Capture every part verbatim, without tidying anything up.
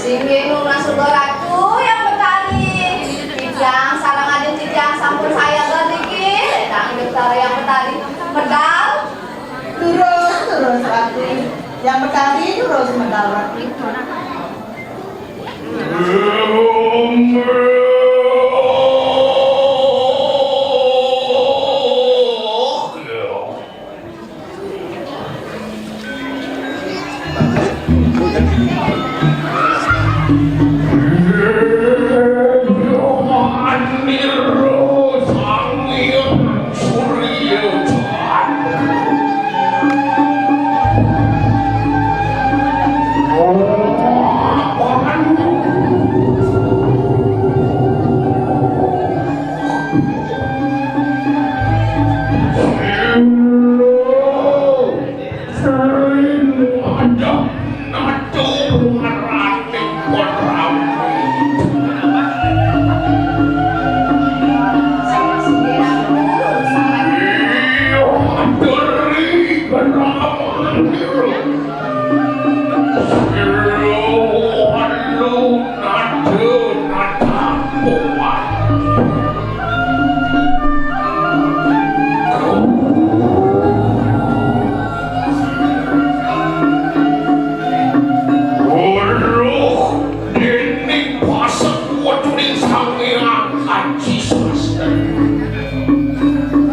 Inggih nunas Ratu Hyang Betari. Titiang sareng adik titiang sampun sayaga niki. Ledang Hyang Betari medal. Durus, durus, Ratu. Hyang Betari durus medal, Ratu. Weruh dening pasek wetuning Sang Hyang Aji Sastra.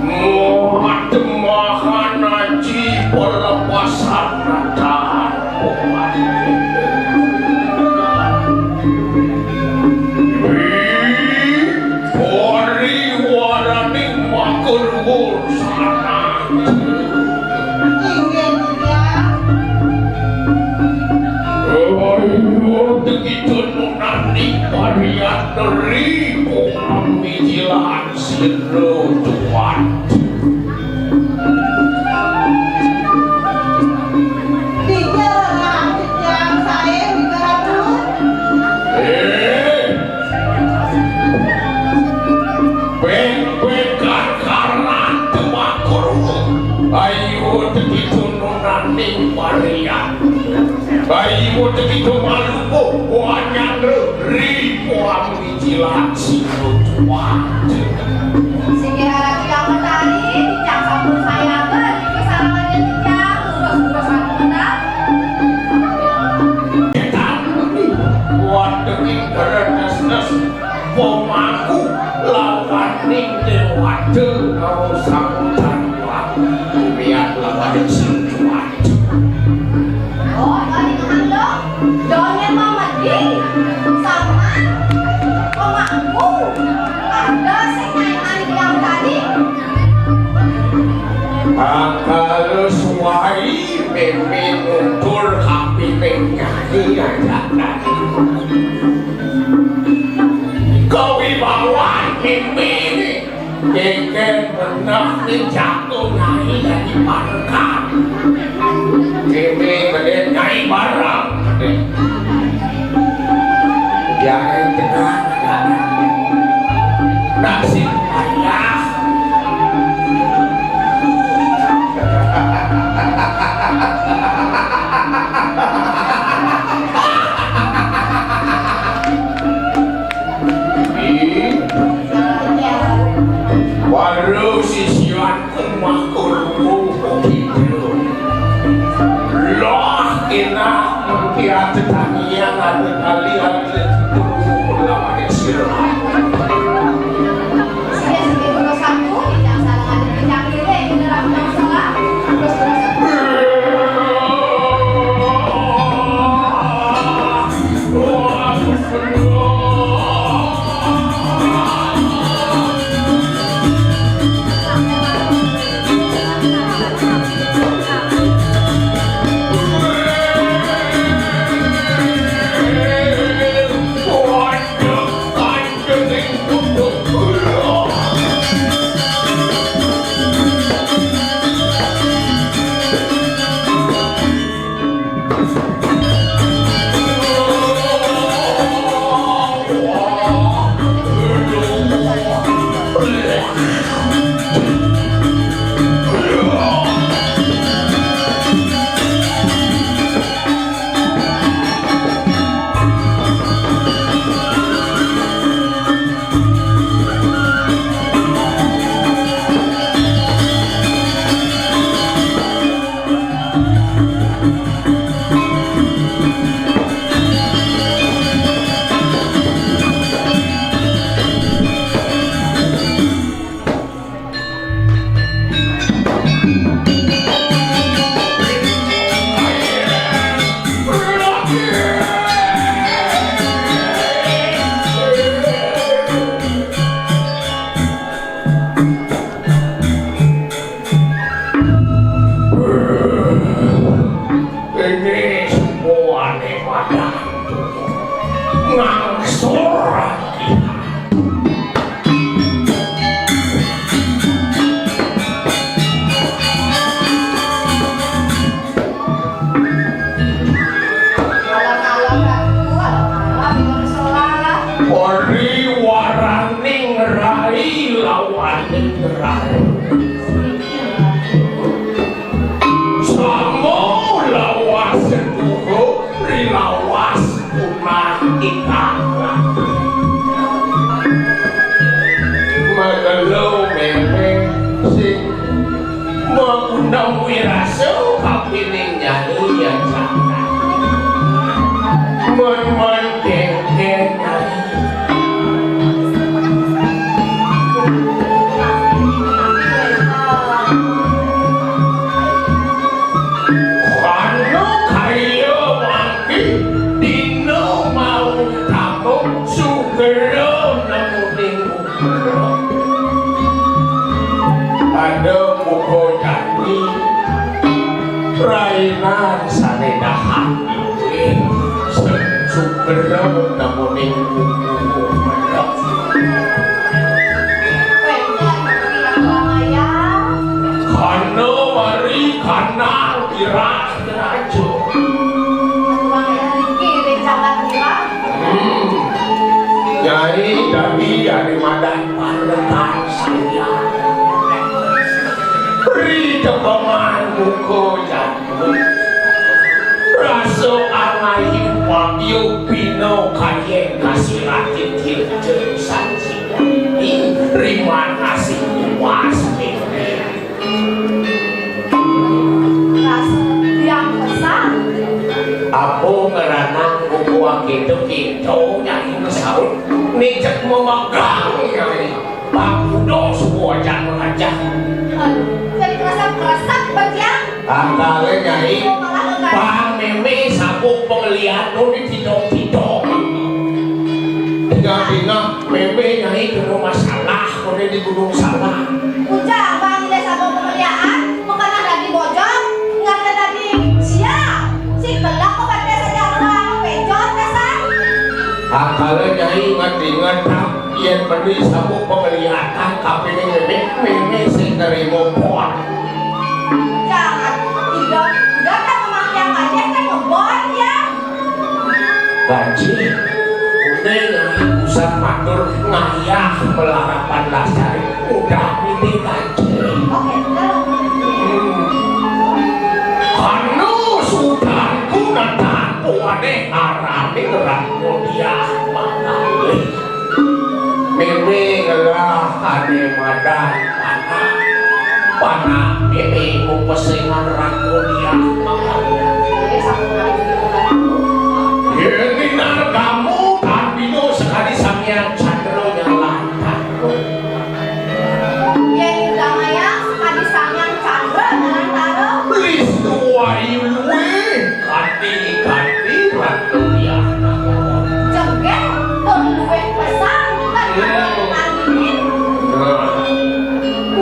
Muat mahan aji pelepasan natan. Pariwaraning makulwur sanang. Inggih, Dinda. Ayo, tegitun nunani pariatri pungamijilan sira tuan. Tiga orang yang saya bicara. Eh, Bek-bekan karang temakur. Ayo teki tununaning Maria. Ayo teki tumaluko wanyandra ripuang wijilan sinutuan. Singgih Ratu Hyang Betari, titiang sampun sayangan, niki sarangan titiang, lurus-lurus sampun. Waduh, ing kerenes-nes. Pemangku lawaning dewata karo samudra. Miat lawaning sing kuat. Oh, balik handok. Dongeng mamedi sama pemangku. Ada sing nyaingan tiang tadi. Angkara suwai meme nutur kapining nyanyi ajakan. Kawibawan mimine kengken menah ni jago nyai dadi panekan. Mime gede nyai barang gede. Jangan tekan. Nasib payah. Waduh, sisianku makul. Loh, kena mengkiat tetanian ada kali ada. Ngangsur. Ori waraning rai lawaning rai. Samo lawas tuhu rilawas punah ikang. Magelo meme sing mengundang wirasa kapining nyanyi yang sangat. Men-men kengkeng nyanyi. Anu kaya mangki dina mau tamu sugera nemuning ukura. Ada buka janji rainan sane dahat. Sugera nemuning ukura. Kana mari kanang irah raja. Hmm. Nyai dadi adi madan pandekan saya. Ri tepengan muka jatuh. Rasa angayu wagyu pino kayen kasiratin kirja sanji. Ri manasing puas mimpi. Rasa tiang pesan. Apa ngeranang buku akitu-kitu nyai ngesaut. Ni cek memegang nyai. Pamuda semua ajar mengajah. Aduh, jadi keresap-keresap betiang. Angkale nyai. Pang meme sabuk pengeliat tu di tidong-tidong. Tinggal-tinggal meme nyai kena masalah, kone di gunung salah. Ujang bang dia sabuk pengeliat, makanan dadi bojong, ngerti dadi sia. Si kelak kok kata saja ruang pejot kasar. Angkale nyai inget-inget tak yen meni sabuk pengeliatan kapining meme, meme sing nerima pon. Jangan, tidak, tidak tak memakai yang aja kan ngebon ya. Gaji, udah nyai usah matur ngayah melarapan dasar udah ini gaji. Oke, kalau Anu sudanku nata puane arane Ratu Diah Mangalih. Meme ngelah ane madan panah. Panah meme mupesengan Ratu Diah Mangalih. Yen dinar kamu tak dino sekali Sang Hyang Chandra nyalan takut. Yen ditamaya sekadi Sang Hyang Chandra nyalan tara. Lis tuwai luwih kanthi-kanthi Ratu Diah. Jegeg tur luwih pesan kan. Hmm. Nah,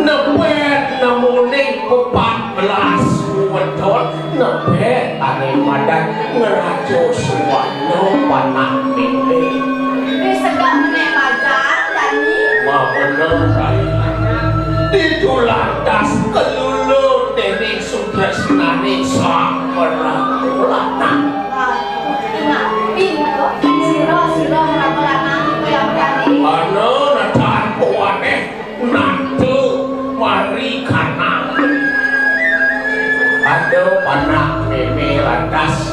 nepet nemuning pepat belas wedon. Nepet ane madan ngeraja suwana panah mele. Di segak meneh pajar, Dani. Mawena rai. Ditu lantas kelulu dening sutresnane sang merakulatang. Wah, pinanti to, sira, sira merakulatang itu yang tadi. Ana netan kuwane. Nantu mari kanang. Ada panak meme lantas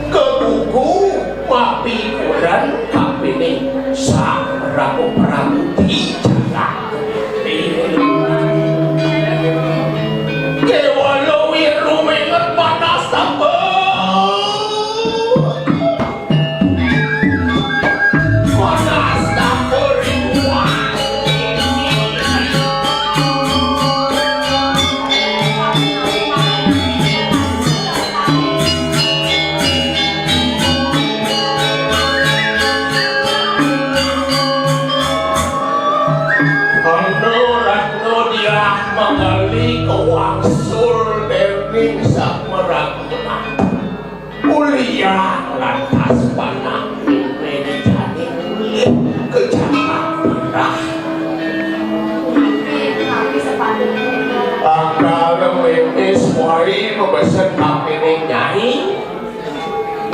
kebuku mapi kuren kapining sang Prabu Prabu di jalan. Kewala wiru menget panas tambah.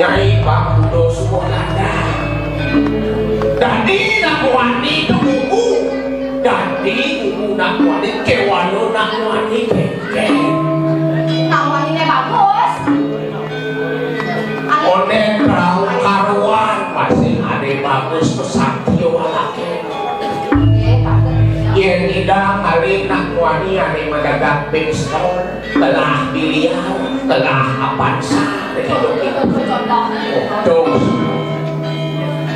Nyai Bangkuda Suwalanda. Dadi nak wani to bubu. Dadi bubu nak wani, kewala nak wani, keke. Nak wani né bagus. Oné prau karuan masih adé bagus, pesan tiyo alake. Yén idang alin nak wani, adé madagang pistol, telah biliar, telah Avanza. Terus,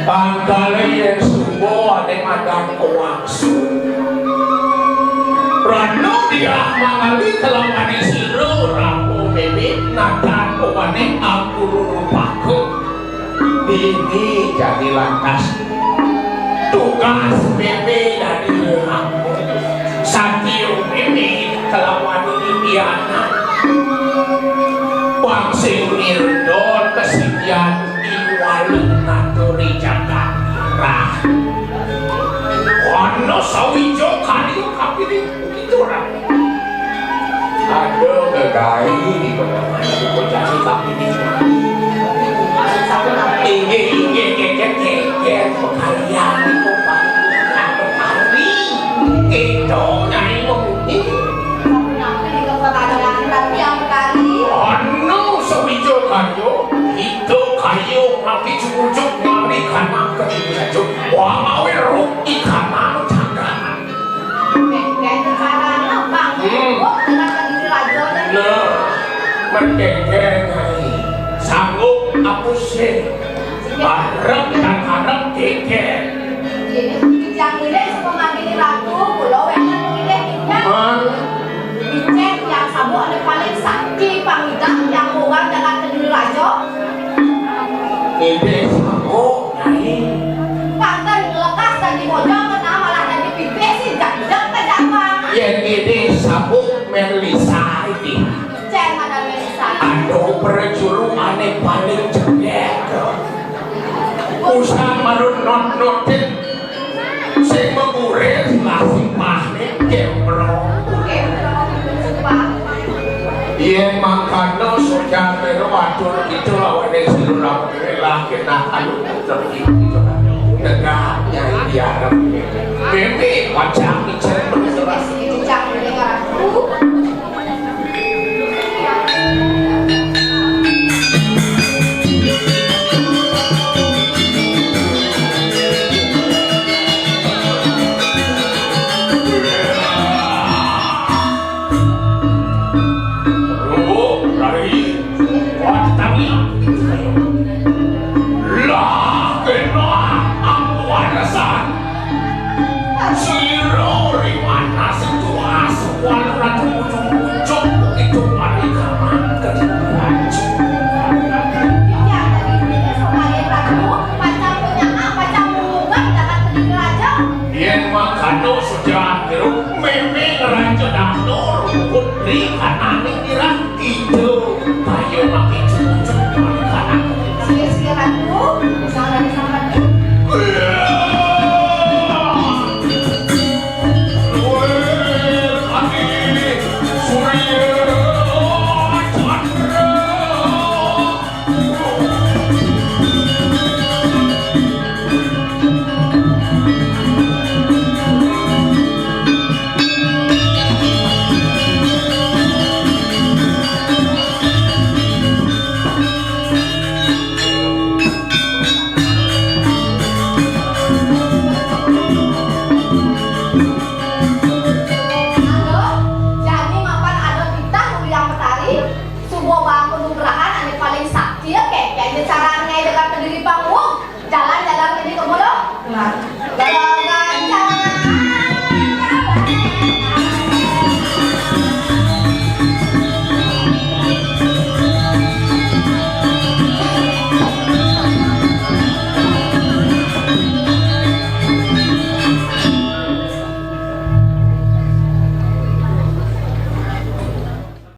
pangkal yén suba adé madan kowaksu. Ranu dia mangali kelawan sira, rabu bibit, nadan kowané aku rupaka. Dini jadi lantas tugas bébé dadi lelaki. Satio bébé kelawan ini pianak. Wang sing mirdon kesidian iwali ngaturi jagat rah. Ana sawija karya kapilih. Itu orang. Ada gegai di pertengahan di kocasi tapi di. Inggih, inggih, keket, keket, pekalian itu paling enak sekali. Itu nyai memuji. Anu sawija karya, itu kayu mati cucuk mari kanang ke cucuk. Wah, awir ruk ikan anu cakar. Hmm. Nah, merdeka, Nyai. Sanggup apus, ya. Bareng dan harap geger. Yang ini semua ngabini ratu, pulau yang ini. Man. Icén yang sabuk ada paling sakti pangidang yang orang dengan kediri raja. Ini sabuk, Nyai. Panten lekas dadi bojong, kenapa malah dadi pipis, sih, jak-jak ke Jawa. Yén ini sabuk Melisa ini. Cén ada Melisa. Aduh, perjuru ané paling cendék. Usah marun not-notin. Sing maguris lah sing pahit gembrong. Yén mangkana sojan melu atur kita lawan sing lurang, lah kena alu puter iki. Tegak nyai diarep. Mimpi pacang icen.